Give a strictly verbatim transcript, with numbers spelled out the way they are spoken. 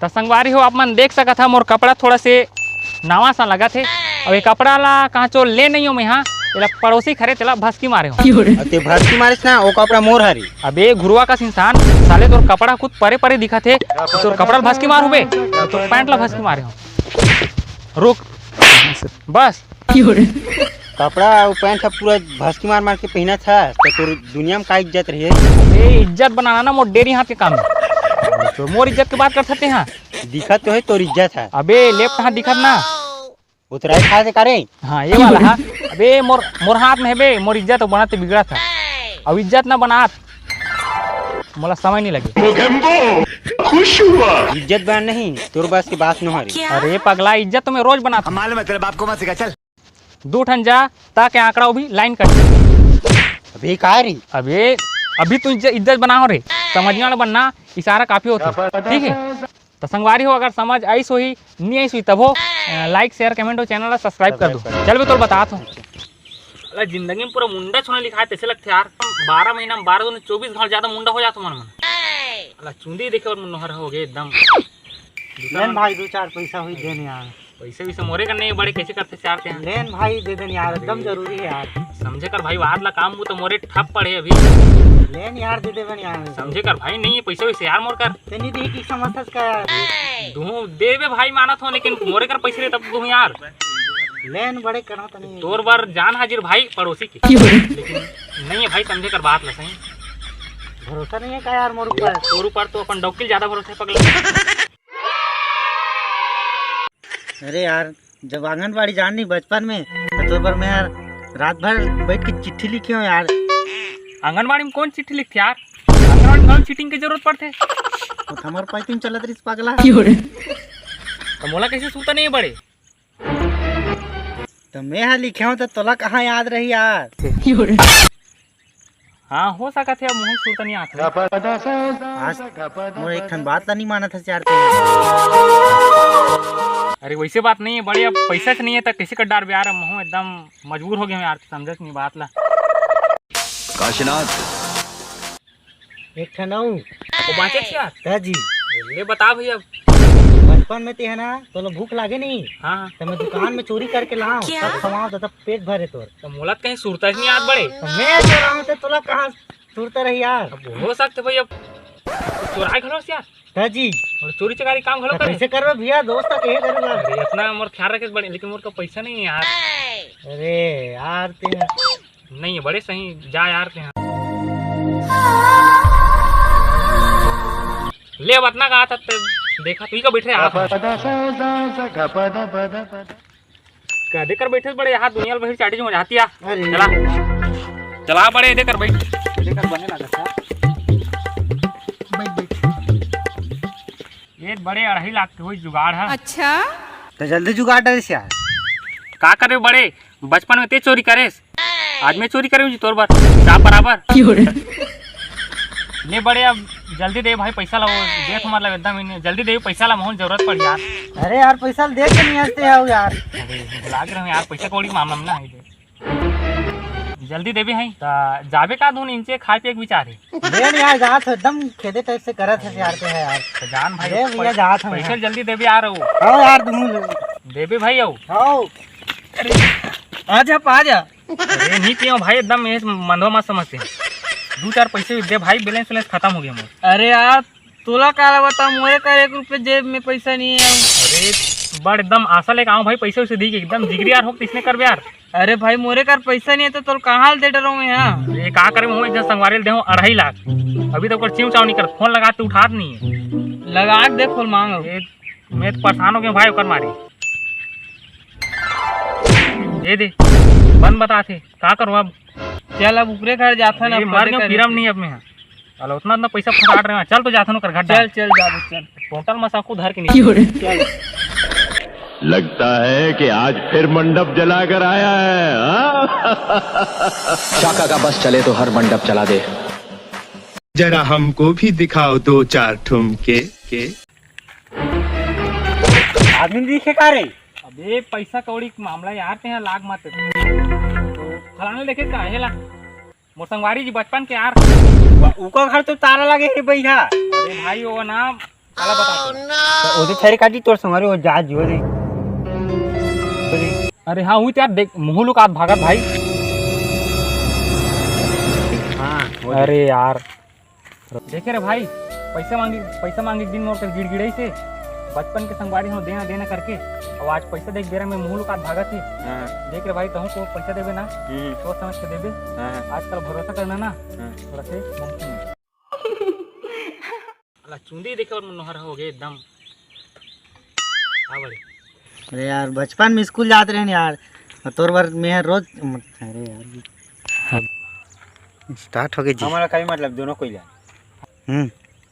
त संगवारी हो, आप मन देख सकत हा, मोर कपड़ा थोड़ा से नावा सा लगत हे। अब ये कपड़ा ला कहाँ चो ले नहीं हो मैं, हाँ, एला पड़ोसी खरे तेला भसकी मारे हो। अब ते भसकी मारिस ना, ओ कपड़ा मोर हरी। अबे घुरवा कस इंसान, साले तोर कपड़ा खुद परे परे दिखत हे, तोर कपड़ा ला भसकी मार होबे, तोर पैंट ला भसकी मारे हो। रुक, बस। कपड़ा अउ पैंट ह पूरा भसकी मार मार के पहिनत हस, त तोर दुनिया में का इज्जत रही? ए, इज्जत बनाना ना मोर डेरी हाथ के काम हे। तो मोर इज्जत के बात कर सकते हैं। दिखत तो हे तोर इज्जत ह। अबे लेफ्ट हाथ दिखत ना। उतराई खा से करे। हाँ, ये वाला हा। अबे मोर, मोर हाथ में हे बे, मोर इज्जत बनत बिगड़त हे। अब इज्जत ना बनात, मोला समय नहीं लगे। मोगेम्बो खुश हुआ। इज्जत बना नहीं, तोर बस की बात नोहरी। अरे पगला, इज्जत तो मैं रोज बनात हूँ। मालूम है, तेरे बाप को मत सिखा, चल। दू ठन जा, ताके आंकड़ा वो भी लाइन कट जाए। अबे का रे? अबे अभी तू इज्जत, इज्जत बनाओ रे, समझने वाला बनना, इशारा काफी होता है, ठीक है? तो संगवारी हो, अगर समझ आइस होही, नहीं आइस होही, तब हो, अ, लाइक, शेयर, कमेंट और चैनल ला सब्सक्राइब कर दो। चल बे, तोर बतात हूँ। अला जिंदगी में पूरा मुंडा छूना लिखा है, तैसे लगते यार। बारह महीना में बारह दूनी चौबीस घाव ज्यादा मुंडा हो जाता मन मन। अला चुंदी देखे और मनोहर हो गए एकदम। लेन भाई, दो चार पैसा हुई देन यार। पैसे वैसे मोरे कर नहीं बड़े, कैसे करते चार ते हैं? लेन भाई, दे देन यार, एकदम जरूरी है यार। समझे कर भाई, वाद ला काम वो तो मोरे ठप पड़े अभी। लेन यार, दे देबन यार। समझे कर भाई, नहीं है पैसे वैसे यार मोर कर। ते नहीं दी की समझ का यार। दूँ देबे भाई, मानत हो, लेकिन मोरे कर पैसे रहे तब दूँ यार। लेन बड़े करना तो नहीं। तोर बर जान हाजिर भाई पड़ोसी के। क्यों? लेकिन नहीं है भाई, समझे कर बात ला सही। भरोसा नहीं है का यार मोर ऊपर? तोर ऊपर तो अपन डौकी ल ज्यादा भरोसा है पगला। अरे यार, जब आंगनबाड़ी जान नहीं बचपन में, तो तोर बर मैं यार रात भर बैठ के चिट्ठी लिखे हूँ यार। आंगनबाड़ी में कौन चिट्ठी लिखथे यार? आंगनबाड़ी में कौन चीटिंग की जरूरत पड़थे? वो तो हमार पाइपिंग चलत रही पगला। तो मोला कैसे सूता नहीं बड़े? तो मैं हा लिखे हूँ तो तोला कहाँ याद रही यार? हाँ, हो सकत हे, अब मुँह सुरता नहीं आत हे। आज मोर एक ठन बात ला नहीं मानत हस यार तैं। अरे, वैसे बात नहीं है बड़े, अब पैसा से नहीं है तो कैसे कर डारबे यार, अब मुँह एकदम मजबूर हो गए हूँ यार, समझत नहीं बात ला। काशीनाथ। एक ठन अउ। वो बाँचे के यार? हाँ जी। ले बता भैया। बचपन में ते है ना, तोला भूख लागे नहीं? हाँ, हाँ। तो मैं दुकान में चोरी करके लाऊं, क्या? तब खवाऊं, तो तब पेट भरे तोर। तो मोला तो कहीं सुरता ही नहीं आत बड़े। तो मैं चोराऊं तो तोला कहाँ सुरता रही यार? अब हो सकते भाई, अब चोराए घलो से यार। हाँ जी। और चोरी चकारी काम घलो तो करे। कैसे करबे भैया, दोस्त का कहे करे ला। अरे, इतना मोर ख्याल रखे बड़े, लेकिन मोर का पैसा नहीं है यार। अरे यार, ते नहीं है बड़े सही, जा यार ते यहाँ। ले, अब अतना कहा था, ते देखा, तू ही का बैठ रहे आप। कदे कर बैठे बड़े यहाँ दुनिया में बहिर चाटी जो मजाती आ। अरे। चला। चला बड़े, एदे कर बैठ। एदे कर बने लागत है। बैठ, बैठ। ये बड़े अढ़ाई लाख के हुई जुगाड़ है। अच्छा। तो जल्दी जुगाड़ डरे यार। का करे बड़े, बचपन में ते चोरी करेस, आज मैं चोरी करे हूँ जी तोर बर, साफ बराबर। क्यों रे? ले बड़े, अब जल्दी दे भाई पैसा ला, वो देख मतलब एकदम ही नहीं, जल्दी दे पैसा ला, मोहन जरूरत पड़ यार। अरे यार, पैसा ला देख के नहीं हंसते हो यार। अरे, भुला के रहो यार, पैसा कौड़ी के मामला में ना है ये। जल्दी देबे हैं, त जाबे का धुन इंचे खाए पिए के विचार है। ले नहीं यार, जात हो, एकदम खेदे टाइप से करत है यार, ते है यार। तो जान भाई, ले भैया, जात हो पैसा यार। जल्दी देबे यार, वो। हाँ यार, धुन ले। देबे भाई, आओ। हाँ। अरे, आ जा, आ जा। अरे नहीं पियो भाई, एकदम ये मंदवा मत समझते। दो चार पैसे दे भाई, बैलेंस वैलेंस खत्म हो गया मोर। अरे यार, तोला काला बता, मोरे कर एक रुपये जेब में पैसा नहीं है। अरे बड़ एकदम आशा लेके आऊँ भाई, पैसे वैसे दी के एकदम जिगरी यार हो, किसने करबे यार? अरे भाई, मोरे कर पैसा नहीं है तो तोल कहाँ ले दे डरो मैं यहाँ? ये का करे, मैं इधर संगवारी ले दे हूँ अढ़ाई लाख, अभी तक ओकर चिंव चाव नहीं कर, फोन लगा तो उठात नहीं है। लगा के देख, फोन मांग। ये मैं तो परेशान हो गया भाई ओकर मारी। ये दे, बंद बता थे, का करूँ अब? चल, अब ऊपरे घर जाथन, अरे, अब मर कदे गया, करे। पीरम नहीं अब मैं। चल, उतना, उतना पैसा फंसाट रहे हैं। चल तो जाथन ओकर घर चल, डाल। चल, जा बे, चल। टोटल मसाकू धर के नहीं। चल। लगता है कि आज फिर मंडप जलाकर आया है, हाँ? चाका का बस चले तो हर मंडप जला दे। जरा हमको भी दिखाओ दो चार ठुमके के। आदमी दिखे का रे? अबे पैसा कौड़ी के मामला यार, ते यहाँ लाग मत। तो फलाने देखे का है ला? मोर संगवारी जी बचपन के यार। वा, उका घर तो ताला लगे हे भैया। अरे भाई, वो ना काला बता। तो ओदे थेरे काटी तोर संगवारी हो जा जियो दे। अरे हाँ, हुई तो यार, देख, मुँह लुकात भागत भाई। हाँ, वो अरे यार, देखे रे भाई, पैसा मांगी, पैसा मांगी दिन मोर कर गिड़गिड़ाई से, बचपन के संगवारी हो देना देना करके, अब आज पैसा देख बेरा में मुँह लुकात भागत हे। हाँ। देख रे भाई, तहूँ को पैसा देबे ना, हम्म। सोच समझ के देबे। हाँ, हाँ। आजकल भरोसा करना ना, हाँ। थोड़ा से मुमकिन है। अला चुंदी देखे बर मनोहर हो गए एकदम। आ बड़े। अरे यार, बचपन में स्कूल जात रहे यार, तोर बर मैं रोज, अरे यार, स्टार्ट हो गए जी। हमारा कभी मतलब दोनों कोई ला। हम्म।